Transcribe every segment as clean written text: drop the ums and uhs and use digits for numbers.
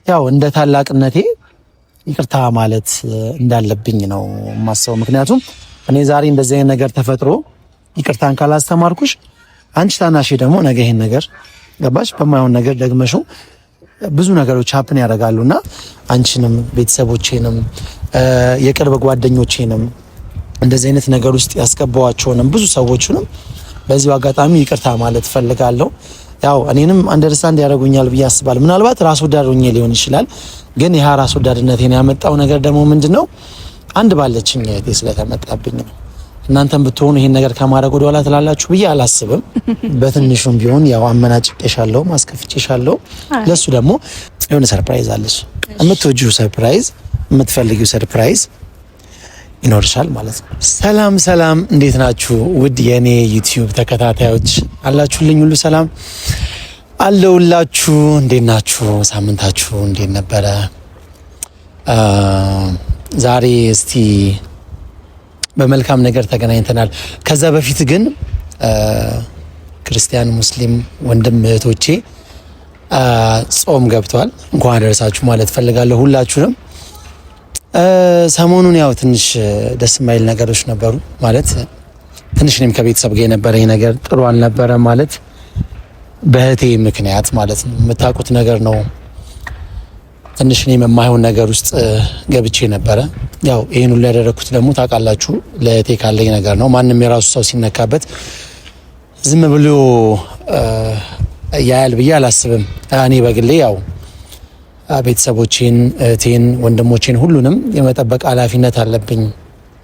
ያው እንደ ታላቅነቴ ይቅርታ ማለት እንዳለብኝ ነው የማስበው። ምክንያቱም እኔ ዛሬ እንደዚህ አይነት ነገር ተፈጥሮ ይቅርታን ካላስተማርኩሽ አንቺ ታናሼ ደግሞ ነገ ይሄን ነገር ገባሽ በማይሆን ነገር ደግመሽው ብዙ ነገሮች happen ያደርጋሉና አንቺንም ቤተሰቦቼንም የቅርብ ጓደኞቼንም እንደዚህ አይነት ነገር ውስጥ ያስገባዋቸውንም ብዙ ሰዎችንም በዚሁ አጋጣሚ ይቅርታ ማለት ፈልጋለሁ። ያው እኔንም understand ያደርጉኛል ብዬ አስባለሁ። ምናልባት ራስ ወዳድ ሆኜ ሊሆን ይችላል። ግን ይህ ራስ ወዳድነቴን ያመጣው ነገር ደግሞ ምንድነው? አንድ ባለችኝ እህቴ ስለተመጣብኝ ነው። እናንተም ብትሆኑ ይሄን ነገር ከማድረግ ወደ ኋላ ትላላችሁ ብዬ አላስብም። በትንሹም ቢሆን ያው አመናጭቄሻለሁ፣ ማስከፍቼሻለሁ። ለሱ ደግሞ የሆነ surprise አለሽ። የምትወጂው surprise፣ የምትፈልጊው surprise ይኖርሻል ማለት ነው። ሰላም ሰላም፣ እንዴት ናችሁ ውድ የእኔ ዩቲዩብ ተከታታዮች አላችሁልኝ? ሁሉ ሰላም አለውላችሁ። እንዴት ናችሁ? ሳምንታችሁ እንዴት ነበረ? ዛሬ እስቲ በመልካም ነገር ተገናኝተናል። ከዛ በፊት ግን ክርስቲያን፣ ሙስሊም ወንድም እህቶቼ ጾም ገብቷል። እንኳን አደረሳችሁ ማለት ፈልጋለሁ ሁላችሁንም። ሰሞኑን ያው ትንሽ ደስ የማይል ነገሮች ነበሩ። ማለት ትንሽ እኔም ከቤተሰብ ጋር የነበረኝ ነገር ጥሩ አልነበረ። ማለት በእህቴ ምክንያት ማለት ነው። የምታውቁት ነገር ነው። ትንሽ እኔም የማይሆን ነገር ውስጥ ገብቼ ነበረ። ያው ይህን ሁሉ ያደረግኩት ደግሞ ታውቃላችሁ ለእህቴ ካለኝ ነገር ነው። ማንም የራሱ ሰው ሲነካበት ዝም ብሎ ያያል ብዬ አላስብም። እኔ በግሌ ያው ቤተሰቦቼን፣ እህቴን፣ ወንድሞቼን ሁሉንም የመጠበቅ ኃላፊነት አለብኝ።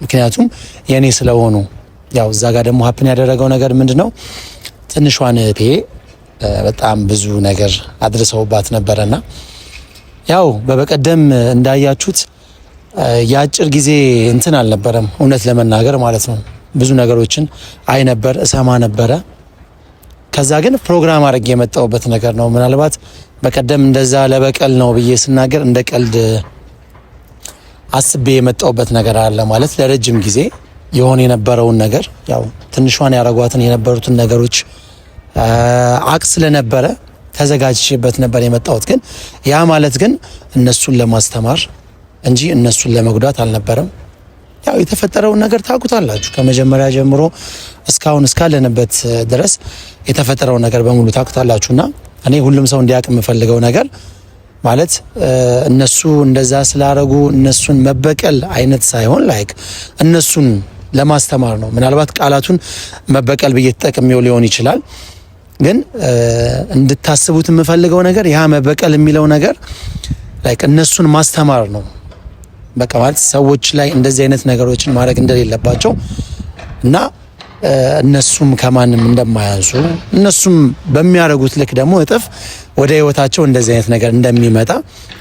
ምክንያቱም የእኔ ስለሆኑ። ያው እዛ ጋር ደግሞ happen ያደረገው ነገር ምንድን ነው? ትንሿን እህቴ በጣም ብዙ ነገር አድርሰውባት ነበረና ያው በበቀደም እንዳያችሁት የአጭር ጊዜ እንትን አልነበረም፣ እውነት ለመናገር ማለት ነው። ብዙ ነገሮችን አይ ነበር፣ እሰማ ነበረ። ከዛ ግን ፕሮግራም አድርጌ የመጣሁበት ነገር ነው። ምናልባት በቀደም እንደዛ ለበቀል ነው ብዬ ስናገር እንደ ቀልድ አስቤ የመጣሁበት ነገር አለ ማለት ለረጅም ጊዜ የሆነ የነበረውን ነገር ያው ትንሿን ያረጓትን የነበሩትን ነገሮች አቅ ስለነበረ ተዘጋጅቼበት ነበር የመጣሁት። ግን ያ ማለት ግን እነሱን ለማስተማር እንጂ እነሱን ለመጉዳት አልነበረም። ያው የተፈጠረውን ነገር ታውቁታላችሁ። ከመጀመሪያ ጀምሮ እስካሁን እስካለንበት ድረስ የተፈጠረውን ነገር በሙሉ ታውቁታላችሁና እኔ ሁሉም ሰው እንዲያውቅ የምፈልገው ነገር ማለት እነሱ እንደዛ ስላረጉ እነሱን መበቀል አይነት ሳይሆን like እነሱን ለማስተማር ነው። ምናልባት ቃላቱን መበቀል ብዬ ተጠቅሜው ሊሆን ይችላል። ግን እንድታስቡት የምፈልገው ነገር ያ መበቀል የሚለው ነገር like እነሱን ማስተማር ነው። በቃ ማለት ሰዎች ላይ እንደዚህ አይነት ነገሮችን ማድረግ እንደሌለባቸው እና እነሱም ከማንም እንደማያንሱ እነሱም በሚያደርጉት ልክ ደግሞ እጥፍ ወደ ህይወታቸው እንደዚህ አይነት ነገር እንደሚመጣ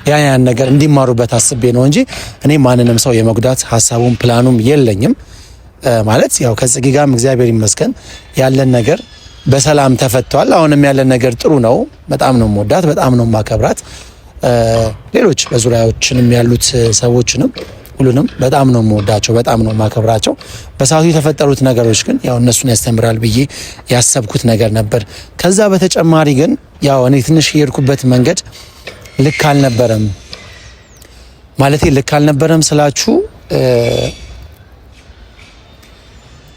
ያን ነገር እንዲማሩበት አስቤ ነው እንጂ እኔ ማንንም ሰው የመጉዳት ሀሳቡም ፕላኑም የለኝም። ማለት ያው ከጽጌ ጋርም እግዚአብሔር ይመስገን ያለን ነገር በሰላም ተፈቷል። አሁንም ያለን ነገር ጥሩ ነው። በጣም ነው የምወዳት፣ በጣም ነው የማከብራት። ሌሎች በዙሪያዎችንም ያሉት ሰዎችንም ሁሉንም በጣም ነው የምወዳቸው፣ በጣም ነው የማከብራቸው። በሰዓቱ የተፈጠሩት ነገሮች ግን ያው እነሱን ያስተምራል ብዬ ያሰብኩት ነገር ነበር። ከዛ በተጨማሪ ግን ያው እኔ ትንሽ የሄድኩበት መንገድ ልክ አልነበረም። ማለቴ ልክ አልነበረም ስላችሁ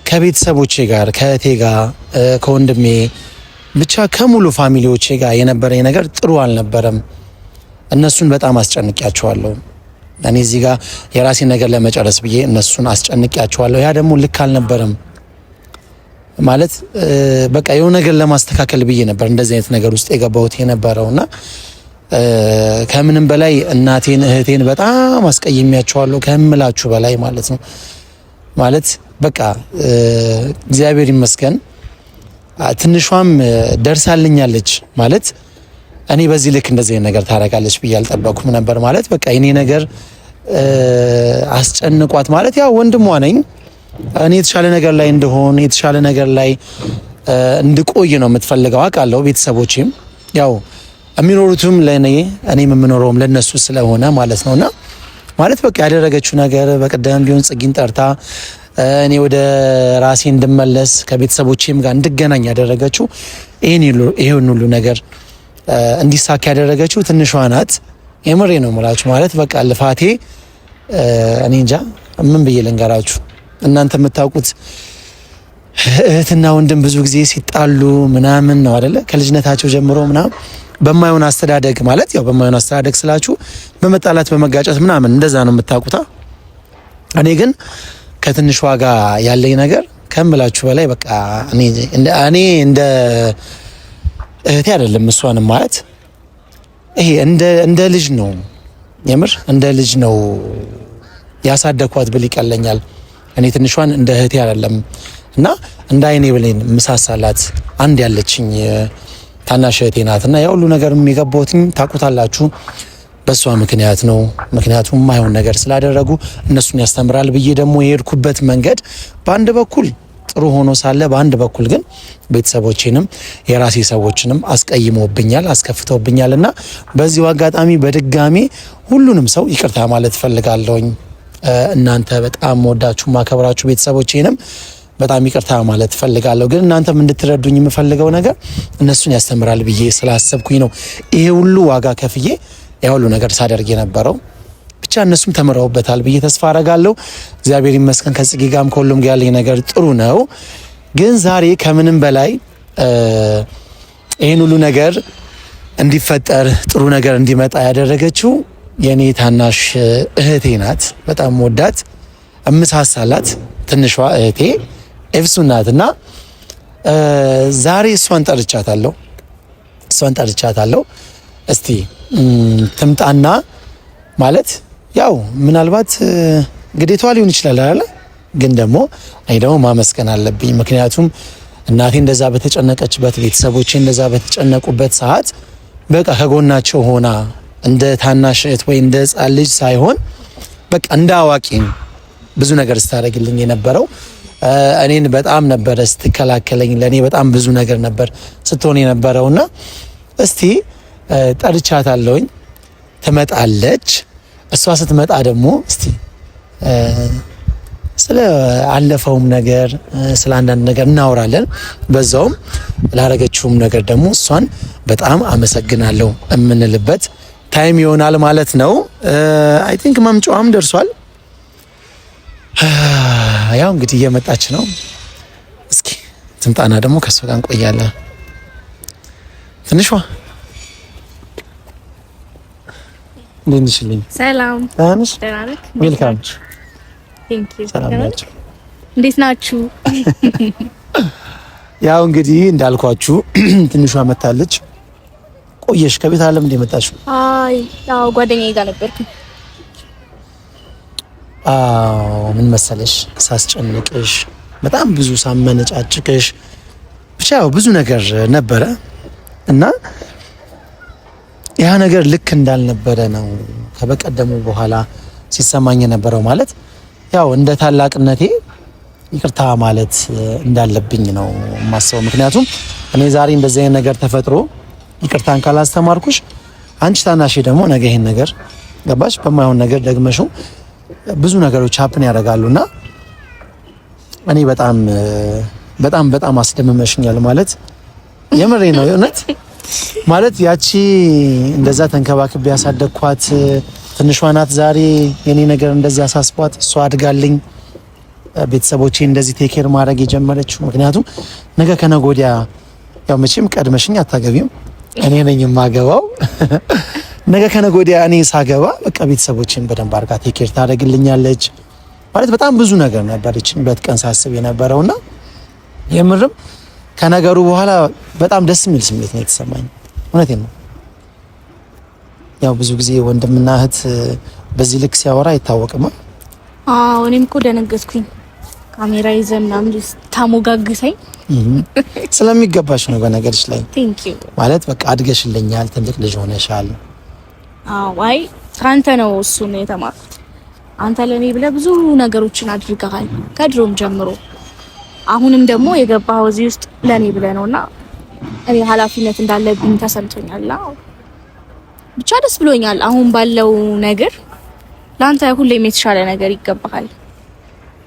ከቤተሰቦቼ ጋር ከእህቴ ጋር ከወንድሜ ብቻ ከሙሉ family ዎቼ ጋር የነበረኝ ነገር ጥሩ አልነበረም። እነሱን በጣም አስጨንቂያቸዋለሁ። እኔ እዚህ ጋር የራሴን ነገር ለመጨረስ ብዬ እነሱን አስጨንቂያቸዋለሁ። ያ ደግሞ ልክ አልነበረም። ማለት በቃ የሆነ ነገር ለማስተካከል ብዬ ነበር እንደዚህ አይነት ነገር ውስጥ የገባሁት የነበረውና ከምንም በላይ እናቴን እህቴን በጣም አስቀይሜያቸዋለሁ ከምላችሁ በላይ ማለት ነው። ማለት በቃ እግዚአብሔር ይመስገን ትንሿም ደርሳልኛለች። ማለት እኔ በዚህ ልክ እንደዚህ አይነት ነገር ታደርጋለች ብዬ አልጠበኩም ነበር። ማለት በቃ የኔ ነገር አስጨንቋት ማለት ያው ወንድሟ ነኝ እኔ የተሻለ ነገር ላይ እንደሆን የተሻለ ነገር ላይ እንድቆይ ነው የምትፈልገው አውቃለሁ። ቤተሰቦቼም ያው የሚኖሩትም ለእኔ እኔም የምኖረውም ለነሱ ስለሆነ ማለት ነውና ማለት በቃ ያደረገችው ነገር በቀደም ቢሆን ጽጌን ጠርታ እኔ ወደ ራሴ እንድመለስ ከቤተሰቦቼም ጋር እንድገናኝ ያደረገችው ይሄን ሁሉ ነገር እንዲሳካ ያደረገችው ትንሿ ናት። የምሬ ነው የምላችሁ። ማለት በቃ ልፋቴ እኔ እንጃ ምን ብዬ ልንገራችሁ። እናንተ የምታውቁት እህትና ወንድም ብዙ ጊዜ ሲጣሉ ምናምን ነው አይደለ? ከልጅነታቸው ጀምሮ ምናምን በማይሆን አስተዳደግ፣ ማለት ያው በማይሆን አስተዳደግ ስላችሁ በመጣላት በመጋጨት ምናምን እንደዛ ነው የምታውቁታ። እኔ ግን ከትንሿ ጋር ያለኝ ነገር ከምላችሁ በላይ በቃ እኔ እንደ እህቴ አይደለም እሷንም ማለት ይሄ እንደ ልጅ ነው፣ የምር እንደ ልጅ ነው ያሳደግኳት ብል ይቀለኛል። እኔ ትንሿን እንደ እህቴ አይደለም እና እንደ አይኔ ብሌን ምሳሳላት አንድ ያለችኝ ታናሽ እህቴ ናት። እና ያ ሁሉ ነገር የገባሁትኝ ታውቁታላችሁ በእሷ ምክንያት ነው። ምክንያቱም የማይሆን ነገር ስላደረጉ እነሱን ያስተምራል ብዬ ደግሞ የሄድኩበት መንገድ በአንድ በኩል ጥሩ ሆኖ ሳለ በአንድ በኩል ግን ቤተሰቦቼንም የራሴ ሰዎችንም አስቀይሞብኛል፣ አስከፍተውብኛል። እና በዚሁ አጋጣሚ በድጋሚ ሁሉንም ሰው ይቅርታ ማለት እፈልጋለሁኝ። እናንተ በጣም ወዳችሁ ማከብራችሁ ቤተሰቦቼንም በጣም ይቅርታ ማለት እፈልጋለሁ። ግን እናንተም እንድትረዱኝ የምፈልገው ነገር እነሱን ያስተምራል ብዬ ስላሰብኩኝ ነው ይሄ ሁሉ ዋጋ ከፍዬ ያ ሁሉ ነገር ሳደርግ የነበረው። ብቻ እነሱም ተምረውበታል ብዬ ተስፋ አረጋለሁ። እግዚአብሔር ይመስገን ከጽጌ ጋርም ከሁሉም ጋር ያለኝ ነገር ጥሩ ነው። ግን ዛሬ ከምንም በላይ ይህን ሁሉ ነገር እንዲፈጠር ጥሩ ነገር እንዲመጣ ያደረገችው የኔ ታናሽ እህቴ ናት። በጣም ወዳት እምሳሳላት ትንሿ እህቴ ኤፍሱ ናት እና ዛሬ እሷን ጠርቻታለሁ። እሷን ጠርቻታለሁ። እስቲ ትምጣና ማለት ያው ምናልባት ግዴታዋ ሊሆን ይችላል አይደለ? ግን ደግሞ እኔ ደግሞ ማመስገን አለብኝ። ምክንያቱም እናቴ እንደዛ በተጨነቀችበት፣ ቤተሰቦቼ እንደዛ በተጨነቁበት ሰዓት በቃ ከጎናቸው ሆና እንደ ታናሽ እህት ወይ እንደ ሕፃን ልጅ ሳይሆን በቃ እንደ አዋቂ ብዙ ነገር ስታደርግልኝ የነበረው፣ እኔን በጣም ነበረ ስትከላከለኝ፣ ለእኔ በጣም ብዙ ነገር ነበር ስትሆን የነበረውና እስቲ ጠርቻታለሁኝ፣ ትመጣለች። እሷ ስትመጣ ደግሞ እስቲ ስለ አለፈውም ነገር ስለ አንዳንድ ነገር እናወራለን። በዛውም ላረገችውም ነገር ደግሞ እሷን በጣም አመሰግናለሁ የምንልበት time ይሆናል ማለት ነው። I think መምጫዋም ደርሷል። ያው እንግዲህ እየመጣች ነው። እስኪ ትምጣና ደግሞ ከእሷ ጋር እንቆያለን። ትንሿ እንዴት ነሽልኝ? ሰላም። ደህና ነሽ? Welcome። ሰላም ናችሁ? እንዴት ናችሁ? ያው እንግዲህ እንዳልኳችሁ ትንሿ መታለች። ቆየሽ ከቤት አለም እንደ መጣችሁ? አይ ያው ጓደኛዬ ጋር ነበርኩ። አዎ ምን መሰለሽ፣ ሳስጨንቅሽ በጣም ብዙ ሳመነጫጭቅሽ ብቻ ያው ብዙ ነገር ነበረ እና ያ ነገር ልክ እንዳልነበረ ነው ከበቀደሙ በኋላ ሲሰማኝ የነበረው። ማለት ያው እንደ ታላቅነቴ ይቅርታ ማለት እንዳለብኝ ነው የማስበው። ምክንያቱም እኔ ዛሬ እንደዚህ አይነት ነገር ተፈጥሮ ይቅርታን ካላስተማርኩሽ አንቺ ታናሽ ደግሞ ነገ ይሄን ነገር ገባሽ በማይሆን ነገር ደግመሽው ብዙ ነገሮች happen ያደርጋሉና እኔ በጣም በጣም በጣም አስደምመሽኛል። ማለት የምሬ ነው የእውነት። ማለት ያቺ እንደዛ ተንከባክቤ ያሳደግኳት ትንሿ ናት። ዛሬ የኔ ነገር እንደዚህ አሳስቧት እሷ አድጋልኝ ቤተሰቦቼ እንደዚህ take care ማድረግ የጀመረችው። ምክንያቱም ነገ ከነገ ወዲያ ያው መቼም ቀድመሽኝ አታገቢም፣ እኔ ነኝ የማገባው። ነገ ከነገ ወዲያ እኔ ሳገባ በቃ ቤተሰቦቼን በደንብ አድርጋ take care ታደርግልኛለች። ማለት በጣም ብዙ ነገር ነበር ይችን ሁለት ቀን ሳስብ የነበረውና የምርም ከነገሩ በኋላ በጣም ደስ የሚል ስሜት ነው የተሰማኝ። እውነቴን ነው። ያው ብዙ ጊዜ ወንድምና እህት በዚህ ልክ ሲያወራ አይታወቅም። አዎ እኔም እኮ ደነገጥኩኝ። ካሜራ ይዘህ ምናምን ታሞጋግሰኝ ስለሚገባሽ ነው። በነገርሽ ላይ Thank you። ማለት በቃ አድገሽልኛል፣ ትልቅ ልጅ ሆነሻል። አዎ አይ ከአንተ ነው እሱን የተማርኩት። አንተ ለኔ ብለህ ብዙ ነገሮችን አድርገሃል ከድሮም ጀምሮ። አሁንም ደግሞ የገባኸው እዚህ ውስጥ ለኔ ብለህ ነውና እኔ ኃላፊነት እንዳለብኝ ተሰምቶኛል። ብቻ ደስ ብሎኛል። አሁን ባለው ነገር ለአንተ ሁሌም የተሻለ ነገር ይገባሃል።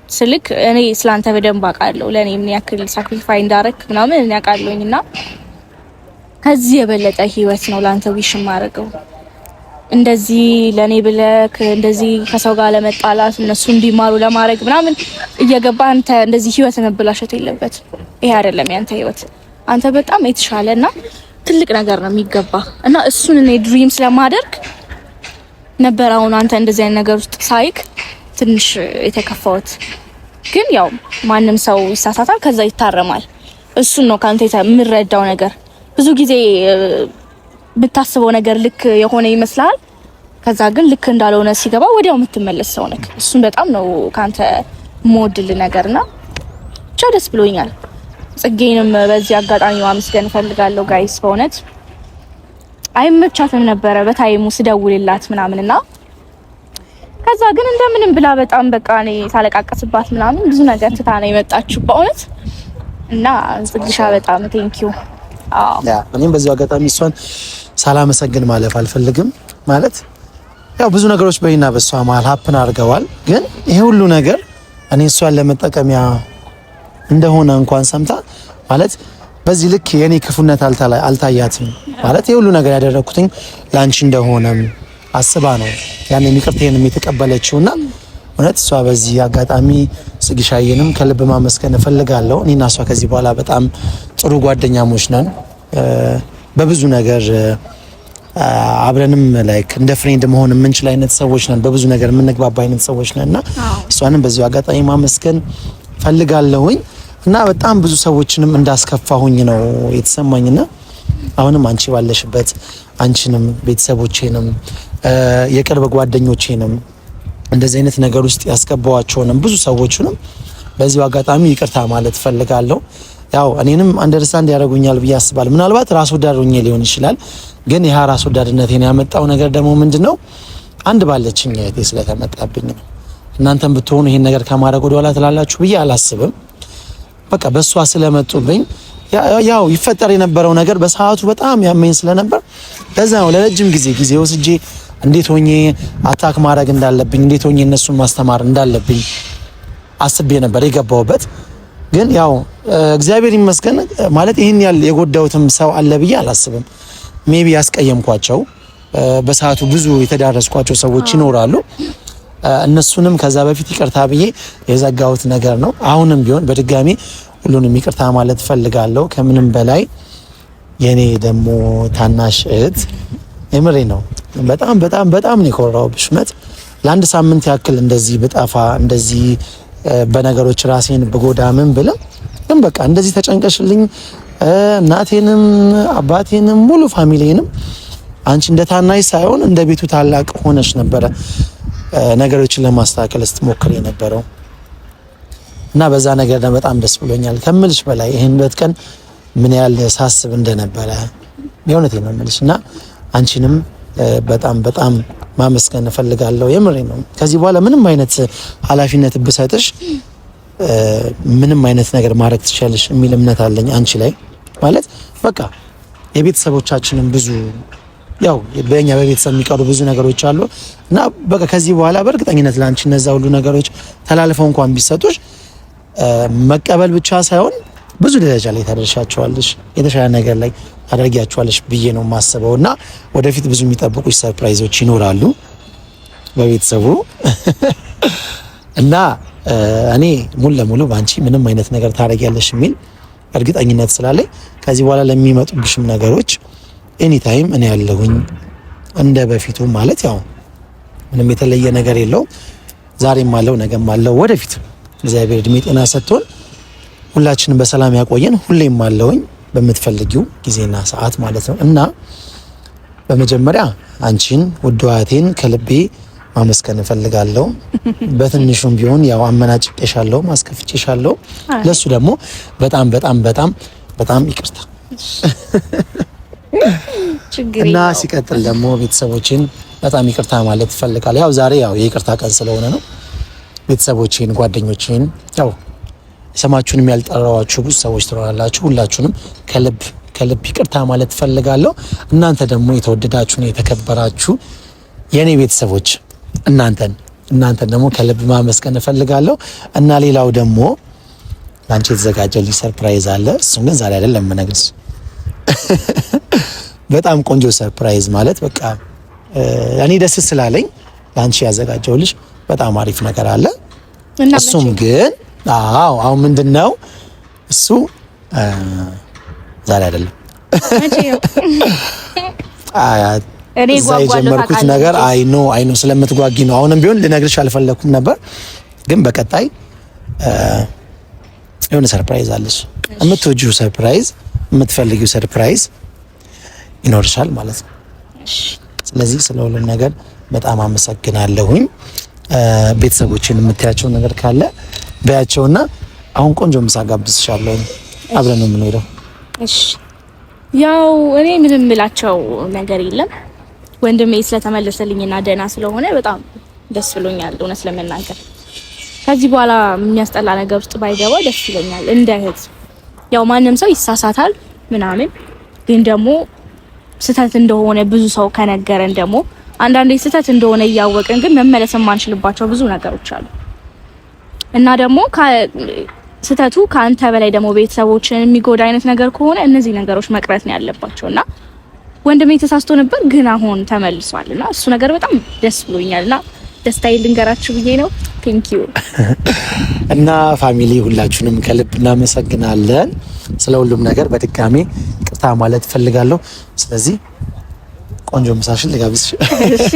ስልክ እኔ ስላንተ በደንብ አውቃለሁ። ለእኔ ምን ያክል sacrifice እንዳረክ ምናምን እኔ አውቃለሁኝ እና ከዚህ የበለጠ ህይወት ነው ለአንተ wish የማደርገው። እንደዚህ ለኔ ብለህ እንደዚህ ከሰው ጋር ለመጣላት እነሱ እንዲማሩ ለማድረግ ምናምን እየገባ አንተ እንደዚህ ህይወት መበላሸት የለበትም። ይሄ አይደለም ያንተ ህይወት። አንተ በጣም የተሻለ እና ትልቅ ነገር ነው የሚገባ እና እሱን እኔ dream ስለማደርግ ነበር አሁን አንተ እንደዚህ አይነት ነገር ውስጥ ሳይክ ትንሽ የተከፋሁት። ግን ያው ማንም ሰው ይሳሳታል፣ ከዛ ይታረማል። እሱን ነው ካንተ የምረዳው ነገር። ብዙ ጊዜ የምታስበው ነገር ልክ የሆነ ይመስላል፣ ከዛ ግን ልክ እንዳልሆነ ሲገባ ወዲያው የምትመለስ ሰው ነህ። እሱን በጣም ነው ካንተ የምወድል ነገርና ብቻ ደስ ብሎኛል። ጽጌንም በዚህ አጋጣሚ ማመስገን እፈልጋለሁ guys። በእውነት አይመቻትም ነበረ በ time ኡ ስደውልላት ምናምንና ከዛ ግን እንደምንም ብላ በጣም በቃ እኔ ሳለቃቀስባት ምናምን ብዙ ነገር ትታ ነው የመጣችው በእውነት እና ጽግሻ በጣም thank you። አዎ እኔም በዚሁ አጋጣሚ እሷን ሳላመሰግን ማለፍ አልፈልግም። ማለት ያው ብዙ ነገሮች በእኔና በሷ መሀል happen አድርገዋል። ግን ይሄ ሁሉ ነገር እኔ እሷን ለመጠቀሚያ እንደሆነ እንኳን ሰምታ ማለት በዚህ ልክ የኔ ክፉነት አልታያትም። ማለት ይሄ ሁሉ ነገር ያደረኩትኝ ላንቺ እንደሆነም አስባ ነው ያን ይቅርታዬንም የተቀበለችውና እውነት እሷ በዚህ አጋጣሚ ጽግሻዬንም ከልብ ማመስገን እፈልጋለሁ። እኔና እሷ ከዚህ በኋላ በጣም ጥሩ ጓደኛሞች ነን። በብዙ ነገር አብረንም like እንደ friend መሆን የምንችል አይነት ሰዎች ነን። በብዙ ነገር የምንግባባ አይነት ሰዎች ነን እና እሷንም በዚሁ አጋጣሚ ማመስገን ፈልጋለሁኝ እና በጣም ብዙ ሰዎችንም እንዳስከፋሁኝ ነው የተሰማኝና አሁንም አንቺ ባለሽበት አንቺንም ቤተሰቦቼንም የቅርብ ጓደኞቼንም እንደዚህ አይነት ነገር ውስጥ ያስገባዋቸውንም ብዙ ሰዎችንም በዚሁ አጋጣሚ ይቅርታ ማለት ፈልጋለሁ። ያው እኔንም understand ያደርጉኛል ብዬ አስባለሁ። ምናልባት ራስ ወዳድ ሆኜ ሊሆን ይችላል። ግን ይህ ራስ ወዳድነቴን ያመጣው ነገር ደግሞ ምንድነው? አንድ ባለችኝ እህቴ ስለተመጣብኝ ነው። እናንተም ብትሆኑ ይሄን ነገር ከማድረግ ወደኋላ ትላላችሁ ብዬ አላስብም። በቃ በእሷ ስለመጡብኝ ያው ይፈጠር የነበረው ነገር በሰዓቱ በጣም ያመኝ ስለነበር ለዛ ነው ለረጅም ጊዜ ጊዜ ወስጄ እንዴት ሆኜ attack ማድረግ እንዳለብኝ እንዴት ሆኜ እነሱን ማስተማር እንዳለብኝ አስቤ ነበር የገባሁበት። ግን ያው እግዚአብሔር ይመስገን ማለት ይህን ያህል የጎዳሁትም ሰው አለ ብዬ አላስብም። maybe ያስቀየምኳቸው በሰዓቱ ብዙ የተዳረስኳቸው ሰዎች ይኖራሉ። እነሱንም ከዛ በፊት ይቅርታ ብዬ የዘጋሁት ነገር ነው። አሁንም ቢሆን በድጋሚ ሁሉንም ይቅርታ ማለት እፈልጋለሁ። ከምንም በላይ የኔ ደግሞ ታናሽ እህት የምሬ ነው። በጣም በጣም በጣም ነው የኮራሁብሽ። እውነት ለአንድ ሳምንት ያክል እንደዚህ ብጠፋ እንደዚህ በነገሮች ራሴን ብጎዳ ምን ብለው ግን በቃ እንደዚህ ተጨንቀሽልኝ እናቴንም አባቴንም ሙሉ family ንም አንቺ እንደ ታናሽ ሳይሆን እንደ ቤቱ ታላቅ ሆነሽ ነበረ ነገሮችን ለማስተካከል ስትሞክር የነበረው እና በዛ ነገር በጣም ደስ ብሎኛል ከምልሽ በላይ ይህን ቀን ምን ያህል ሳስብ እንደነበረ የእውነቴን ነው የምልሽ እና አንቺንም በጣም በጣም ማመስገን እፈልጋለሁ። የምሬ ነው። ከዚህ በኋላ ምንም አይነት ኃላፊነት ብሰጥሽ ምንም አይነት ነገር ማድረግ ትችያለሽ የሚል እምነት አለኝ አንቺ ላይ። ማለት በቃ የቤተሰቦቻችንም ብዙ ያው በእኛ በቤተሰብ የሚቀሩ ብዙ ነገሮች አሉ እና በቃ ከዚህ በኋላ በእርግጠኝነት ለአንቺ እነዛ ሁሉ ነገሮች ተላልፈው እንኳን ቢሰጡሽ መቀበል ብቻ ሳይሆን ብዙ ደረጃ ላይ ታደርሻቸዋለሽ፣ የተሻለ ነገር ላይ ታደርጊያቸዋለሽ ብዬ ነው የማስበው እና ወደፊት ብዙ የሚጠብቁሽ surprise ኦች ይኖራሉ በቤተሰቡ እና እኔ ሙሉ ለሙሉ በአንቺ ምንም አይነት ነገር ታደርጊያለሽ የሚል እርግጠኝነት ስላለኝ ከዚህ በኋላ ለሚመጡብሽም ነገሮች anytime እኔ ያለሁኝ እንደ በፊቱ ማለት ያው ምንም የተለየ ነገር የለውም። ዛሬም አለው ነገም አለው ወደፊት እግዚአብሔር እድሜ ጤና ሰጥቶን ሁላችንም በሰላም ያቆየን። ሁሌም አለውኝ በምትፈልጊው ጊዜና ሰዓት ማለት ነው። እና በመጀመሪያ አንቺን ውድ እህቴን ከልቤ ማመስገን እፈልጋለሁ። በትንሹም ቢሆን ያው አመናጭቄሻለሁ፣ ማስከፍቼሻለሁ። ለሱ ደግሞ በጣም በጣም በጣም በጣም ይቅርታ እና ሲቀጥል ደግሞ ቤተሰቦችን በጣም ይቅርታ ማለት እፈልጋለሁ። ያው ዛሬ ያው የይቅርታ ቀን ስለሆነ ነው። ቤተሰቦቼን፣ ጓደኞቼን ያው ስማችሁንም ያልጠራዋችሁ ብዙ ሰዎች ትኖራላችሁ። ሁላችሁንም ከልብ ከልብ ይቅርታ ማለት እፈልጋለሁ። እናንተ ደግሞ የተወደዳችሁ ነው የተከበራችሁ የእኔ ቤተሰቦች እናንተን እናንተን ደግሞ ከልብ ማመስገን እፈልጋለሁ። እና ሌላው ደግሞ ለአንቺ የተዘጋጀልኝ surprise አለ። እሱም ግን ዛሬ አይደለም የምነግርሽ። በጣም ቆንጆ surprise ማለት በቃ እኔ ደስ ስላለኝ ለአንቺ ያዘጋጀውልሽ በጣም አሪፍ ነገር አለ። እሱም ግን አዎ አሁን ምንድን ነው እሱ ዛሬ አይደለም እዛ የጀመርኩት ነገር I know I know ስለምትጓጊ ነው። አሁንም ቢሆን ልነግርሽ አልፈለኩም ነበር፣ ግን በቀጣይ የሆነ surprise አለሽ። የምትወጂው surprise፣ የምትፈልጊው surprise ይኖርሻል ማለት ነው። ስለዚህ ስለ ሁሉም ነገር በጣም አመሰግናለሁኝ። ቤተሰቦችን የምታያቸው ነገር ካለ በያቸውና አሁን ቆንጆ ምሳ ጋብዝሻለሁ። አብረን ነው የምንሄደው። እሺ፣ ያው እኔ ምንም የምላቸው ነገር የለም። ወንድሜ ስለተመለሰልኝና ደህና ስለሆነ በጣም ደስ ብሎኛል። እውነት ለመናገር ከዚህ በኋላ የሚያስጠላ ነገር ውስጥ ባይገባ ደስ ይለኛል። እንደ እህት ያው ማንም ሰው ይሳሳታል ምናምን፣ ግን ደግሞ ስህተት እንደሆነ ብዙ ሰው ከነገረን ደግሞ አንዳንዴ ስህተት እንደሆነ እያወቅን ግን መመለስ የማንችልባቸው ብዙ ነገሮች አሉ እና ደግሞ ስህተቱ ከአንተ በላይ ደግሞ ቤተሰቦችን የሚጎዳ አይነት ነገር ከሆነ እነዚህ ነገሮች መቅረት ነው ያለባቸው እና ወንድሜ ተሳስቶ ነበር፣ ግን አሁን ተመልሷል እና እሱ ነገር በጣም ደስ ብሎኛል እና ደስታዬን ልንገራችሁ ብዬ ነው። Thank you። እና family ሁላችሁንም ከልብ እናመሰግናለን ስለ ሁሉም ነገር። በድጋሚ ይቅርታ ማለት እፈልጋለሁ። ስለዚህ ቆንጆ ምሳሽን ልጋብዝሽ። እሺ።